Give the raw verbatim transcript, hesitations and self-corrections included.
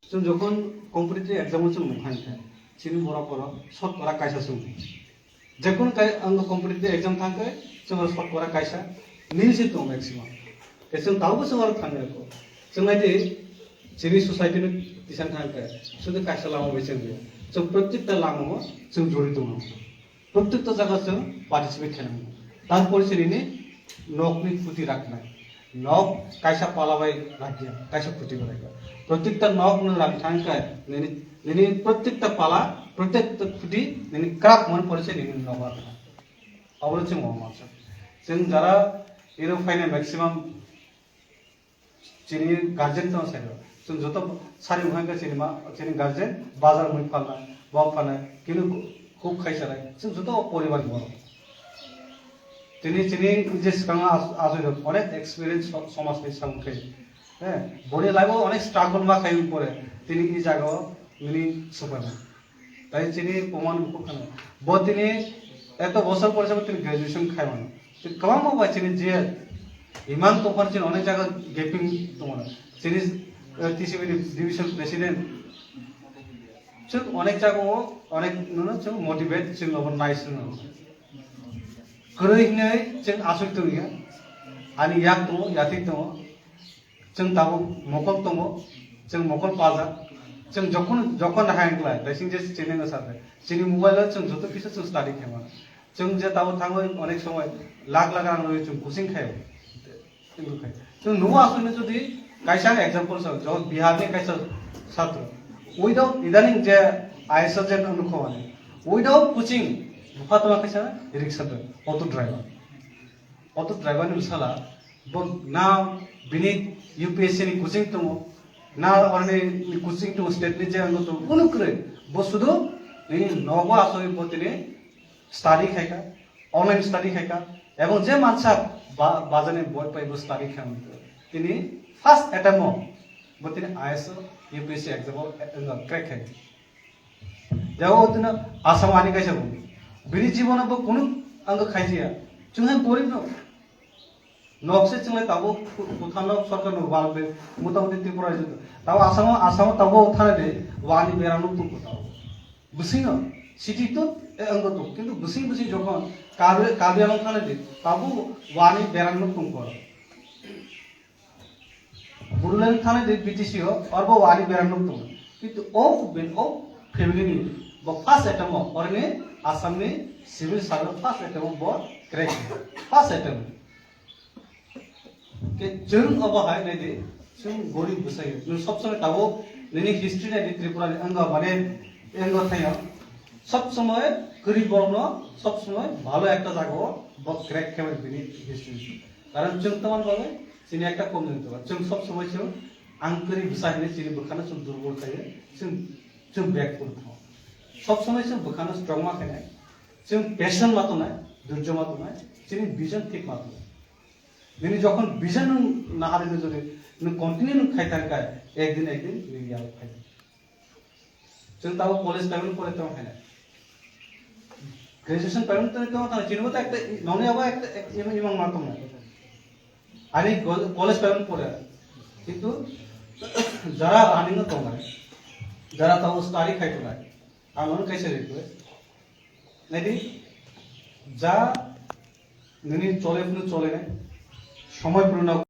Chwng jokhon competitive exam o chwng nukha hinkhe, chini borok oro sotkora kaisa chwng. Jekun kai ang competitive exam thangkhe, chwng oro sotkora kaisa nil se tongo maximum. Khe chwng tabukhe chwng oro thangwi rwkho. Chwng naidi chini society no tisang thangkhe, sudu kaisa lama bai chwng liya. Chwng protekta lama o chwng jori tongo. Protekta jaga chwng participate khainai. Tarpor se nini nokni phuti raknai. Nok kaisa pala bai rakya, kaisa phuti bai rakya. Protekta nok nwng rak thangkhe nini, nini protekta pala, protekta phuti nini craft man pore se nini nok raknai. Aboni chwng wngma sa. Chwng jara iro phainai maximum chini guardian tong sai. Chwng joto sari wngkha chini ma, chini guardian bazar mui phalna, bok phalna, kinu khuk khaisanai. Chwng joto poribar ni borok. Tini chini je swkango as-, asoi rok onek experience so-, somaj ni samung khai. He, boni life o onek struggle ma khai pore. Tini i jaga o nini sopai. Tai chini poman bukhuk khana. Bo tini eto bosor pore sabo tini graduation khai mano. Tini kwbangma bai chini je imang tongphar chini onek jaga gaping tongo. Chini, eh, T C B division president. Chwng onek jaga o onek nono chwng motivate chwng obo nai chwng. Kwrwi hinwi chwng aswk tongya. Ani yak tongo, yathik tongo. Chwng tabuk mokol tongo, chwng mokol pajak. Chwng jokhon, jokhon hai wngkhlai, daising je chini no sade. Chini mobile o chwng joto kisa chwng study khaima. Chwng je tabuk thangwi onek somoi lakh lakh rang rwi chwng coaching khaio. Chwng nugo aswkno jodi kaisa ang example sa, jokhon Bihar ni kaisa chhatro. Without idaning je I S o je nukho ani. Without coaching, bupha tongma kaisa rickshaw driver, auto driver. Auto driver ni bwsala, bo na bini U P S C ni coaching tongo, na orni coaching tongo, state ni je ano tongo, kunu kwrwi. Bo sudu nini nogo asoi bo tini study khaika, online study khaika, ebong je mansa ba-, bazani boi pai bo study khaika. Tini first attempt o bo tini I S o, U P S C exam o, eh, crack khaika. Jabo tino Assam ani kaisa bo. Bini jibono bo kunu ang khaijia. Chwng hai gorib no. Nok se chwng lai tabo kuthano sarkar no wal be motamoti Tripura jito. Tabo Assam, Assam tabo thana de wani berang nuk tung kota. Bising no city to e ang to kintu bising bising jokhon Karbi, Karbi Anglong thana de tabo wani berang nuk tung kota. Bodoland thani de B T C o, orbo wani berang nuk tongo. Kintu o ben o family ni bo first attempt o, orni Assam ni civil service first attempt o bo crack. First attempt. Ke chwng obo hai nai de, chwng gorib bwsai. Nwng sob somoi tabo nini history nai de Tripura ni wngo mane wngo thaio. Sob somoi gorib borok no sob somoi bhalo ekta jaga o bo crack khe bini history. Karon chwng tamo bagwi chini ekta community dwla. Chwng sob somoi chwng ang kwrwi bwsa hinwi chini bwkhano chwng durbol khlaiwi chwng, chwng bag phuru thango. Sob somoi chwng bwkhano strong ma khainai, chwng passion ma tongnai, dhorjo ma tongnai, chini vision thik ma tongnai. Nini jokhon vision nwng naharwi jodi nwng continue nwng khai thang kha, ekdin ekdin nini yao phai. Chwng tabo college payment pore tong khaina. Graduation payment pore tong khaina. Chini mothe ekta nongni abo ekta ek-, imang, imang ma tong. Ani go-, college payment pore. Kintu jara running no tong nai. Jara tabo study khai tong nai. Ang ono kaisa request. Naidi ja nini chole phunu chole nai. Somoi phunu na